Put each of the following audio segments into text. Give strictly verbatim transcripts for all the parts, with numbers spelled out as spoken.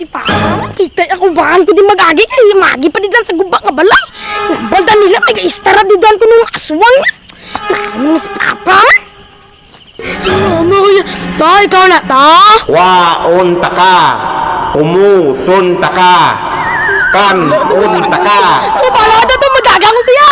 Si Papa, itay ako bahan ko di mag-agi kay magi pa di dan sa guba nga balay. Nambal da nila may gaistara di dan ko nung aswang niya. Naano si Papa? Mama ko niya. Ta, ikaw na ta? Waon ta ka. Kumuson ta ka. Kanon ta ka. Ikaw pala na to, magagang ko siya.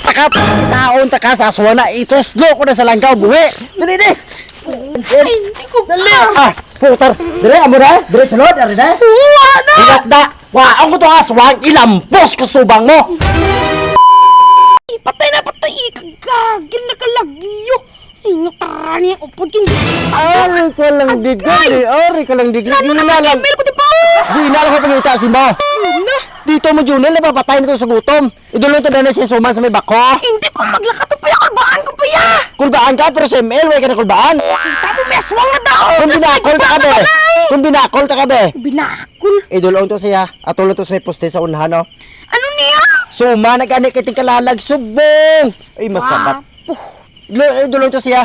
Takap, kitaon ta ka sa aswang na ituslo ko na sa langgaw buhi. Dali, di. Ay, hindi ko Dali. Ah, putar. Dire, amo na. Dire, sulod. Ari na. Wala na. Hilak da. Waon ko to aswang, ilampos ko sa tubang mo. Patay na, patay. Ikagagil na kalagyo. Ay, nutara niya. Upod yung Ari ka lang di Agay. gali. Ari ka lang di gali. Lalo na Gina lang. Email ko, di ba? Gina lang ko pangita si mo. Ano? Dito mo, Junel, napapatay na to sa gutom. Idulong to na si Suman sa may bako. Hindi ko maglakat to, paya. Kulbaan ko, paya. Kulbaan ka, pero sa M L, way ka na kulbaan. Kita mo, may aswang na tao. Kung binakol ta ka, be. Balay. Kung binakol ta ka, be. Binakol? Idulong to siya. Atulong to sa may poste sa unahan, no? Ano niya? Suma na gani kay tingkalalag subong. Ay, masabat. Wapo. Lo, eh, dulong to siya.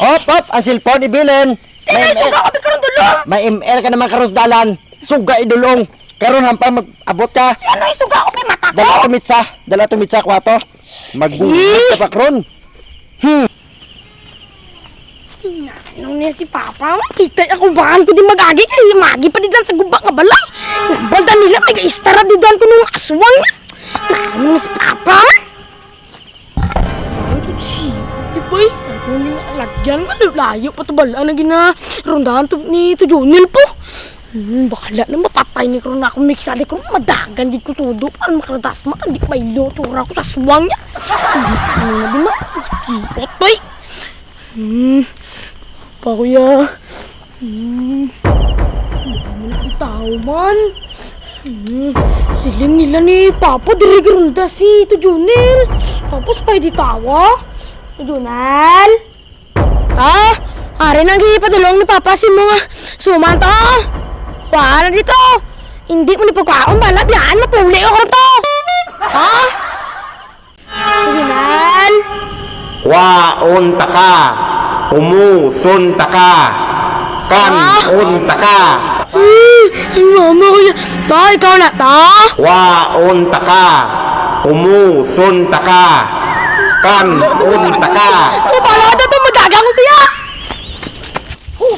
Op, op, ang cellphone, ibilin. May Kaya M L. Suga ko, karon dulong. May M L ka naman karon sa dalan. Suga, idulong. Karon, hampang mag-abot ka. Ano yung suga ko, may mata ko? Dala to mitsa. Dala to mitsa, kwato. Magbuhat ka pa karon. Hmm. Ano niya si Papa? Itay ako bahan ko di mag-agi kay magi pa di dan sa guba nga balay. Nambal da nila may gaistara di dan ko nung aswang niya. Ano niya si Papa? Ay, si, di ba eh? Ano niya lagyan? Malayo pa to bala na gina rondahan to ni to Junel po. Hmm, bahala na mapatay ni karon ako, Mix, ali ko madagan di ko todo. Paano makaradas mo? Hindi may lo, tsura ko sa aswang niya. Hindi ko na di ma-, Otoy. Hmm. Pa, kuya. Hmm. Ang tao man. Hmm. Siling nila ni Papa, diri ronda si to Junel. Tapos pa di tawa. To Junel? Ta, ari nang gipadulong ni Papa si mga suman to. Kuha na dito. Hindi mo ni pagkaon, bala, biyaan, mapuli ako to. Ha? Original? Kwaon ta ka. Kumuson ta ka. Kanon ta ka. Hmm, ang mama ko yan. Ta, ikaw na, ta? Kwaon ta ka. Kumuson ta ka. Kanon ta ka. Ikaw pala, ano to? Magagang ko siya! Oh,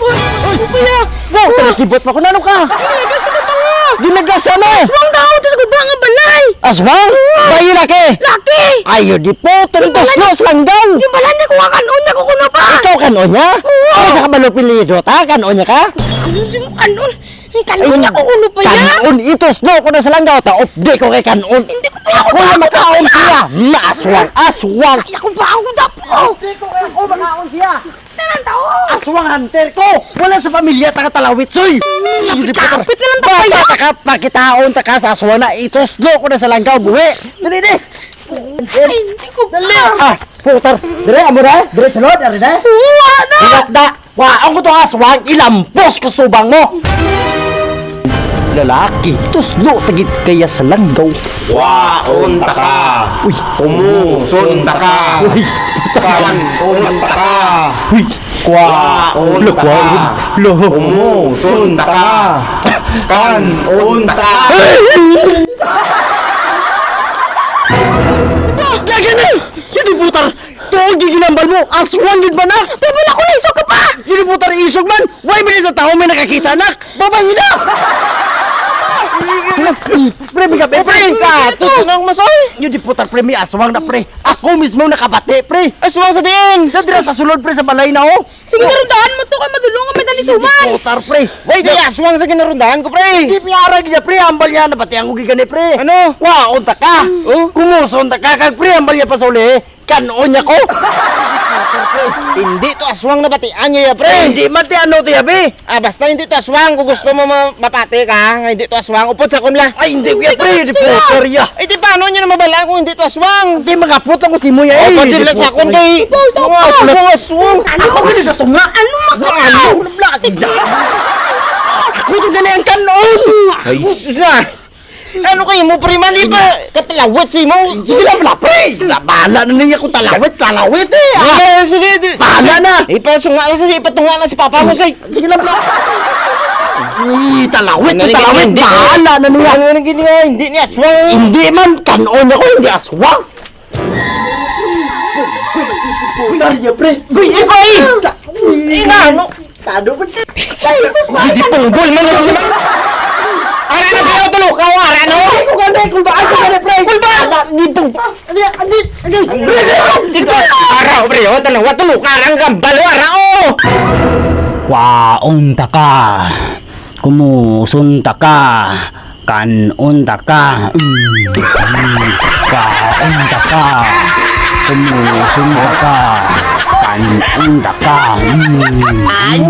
oh, ano ba yan? Wow, talikibot pa ko. Nano ka? Ginagas ko na ba nga? Ginagasan mo? Aswang daw, tas guba nga balay. Aswang? Oo. Bayi laki? Laki. Ayo, di po. Tulitos no, slanggaw. Yung bala niya, kuha kanon niya, kukuno pa. Ikaw kanon niya? Oo. Ay, sa kabalo pilido, ta? Kanon niya ka? Ano yung kanon? Yung kanon niya, kukuno pa yan? Kanon, itos no, ko na slanggaw, ta? Updi ko kay kanon. Hindi ko pa ako Ako na makaon siya. Maaswang, aswang. Ay, ako ba ako dapo? Updi ko kay ako makaon siya. Tanan tao. Aswang hunter ko. Wala sa pamilya, taga Talawit, soy. Hindi pa ka. Kapit na lang, bata tapaya. Ta ka, pakitaon ta ka sa aswang na ituslo ko na sa langgaw buhi. Dali, di. Ay, hindi ko Dali. Ah, putar. Dire, amo na. Dire, sulod, dire na. Oo, wala na. Hilak da. Wa, ang ko to aswang, ilampos ko sa tubang mo. Lalaki, tuslo tagit kaya sa langgaw. Waon ta ka. Uy. Kumuson ta ka. Uy. Kanon ta ka. Uy. Kwaon ta ka. Lo. Kumuson ta ka. Kanon ta ka. Lagi na! Hindi putar! Tuod yung ginambal mo! Aswang yun ba na? Tabal ako na isog ka pa! Hindi putar isog man! Why man sa tao may nakakita na? Babae na! Pre, may gabi, pre! Pre, ka! Tuto nang masoy! Yun di putar, pre, may aswang na, pre! Ako mismo nakabati, pre! Aswang sa diin? Sa dira sa sulod, pre, sa balay na, oh! Sige, narundahan mo to, kay madulungan may dali sumas. Putar, pre. Wait, di aswang sa ginarundahan ko, pre. Di piyara gid, pre. Ambal niya, nabatian ko gid gani, pre. Ano? Kwaon ta ka. Oh? Kumuson ta ka, kag pre, ambal niya pa sa uli. Kanon niya ko. Hindi to aswang nabatian niya, pre. Hindi man ti ano to, ya, be. Ah, basta hindi to aswang. Kung gusto mo ma-, mapati ka, nga hindi to aswang, upod sa akon la. Ay, hindi, kuya, pre. Di putar, ya. Eh, di paano niya na mabala kung hindi to aswang? Di, magapot ako si mo, ya. Oh, eh, pati di pala sa putar. Akon kay mga aswang, mga aswang. Ako gani sa tunga. Ano maka-, ano? Ako to gani ang kanon. Ay, sus na. Ano kayo mo, pre? Mali pa. Katalawit si mo. Sige lang, wala, pre. Bahala na niya kung talawit, talawit, eh. Ah. Sige, sige, sige. Bahala na. Ipasunga, sige, ipatunga na si papa mo, sige. Sige lang, pre. Uy, talawit, Ano ni talawit, gini? Bahala na niya. Ano ni gini, ah? Hindi ni aswang. Hindi man, kanon ako, hindi aswang. Uy, Arya, pre. Uy, ikaw, eh! Ina, ano? Tado ba? Hindi punggol man, ano naman? Ara na kayo, tulo ka, ara, no? Ay, kung ano, kung ba, ay, kung ano, pre. Kulba! Ala, di punggol. Adi, adi, adi. Di ba? Ara, pre, oh, tanawa, tulo ka, arang gambal, oh, ara, oh! Kwaon ta ka. Kumuson ta ka. Kanon ta ka. Mm. Mm. Kwaon ta ka. Kumuson ta ka. Kanon ta ka. Mm. Mm. Kwaon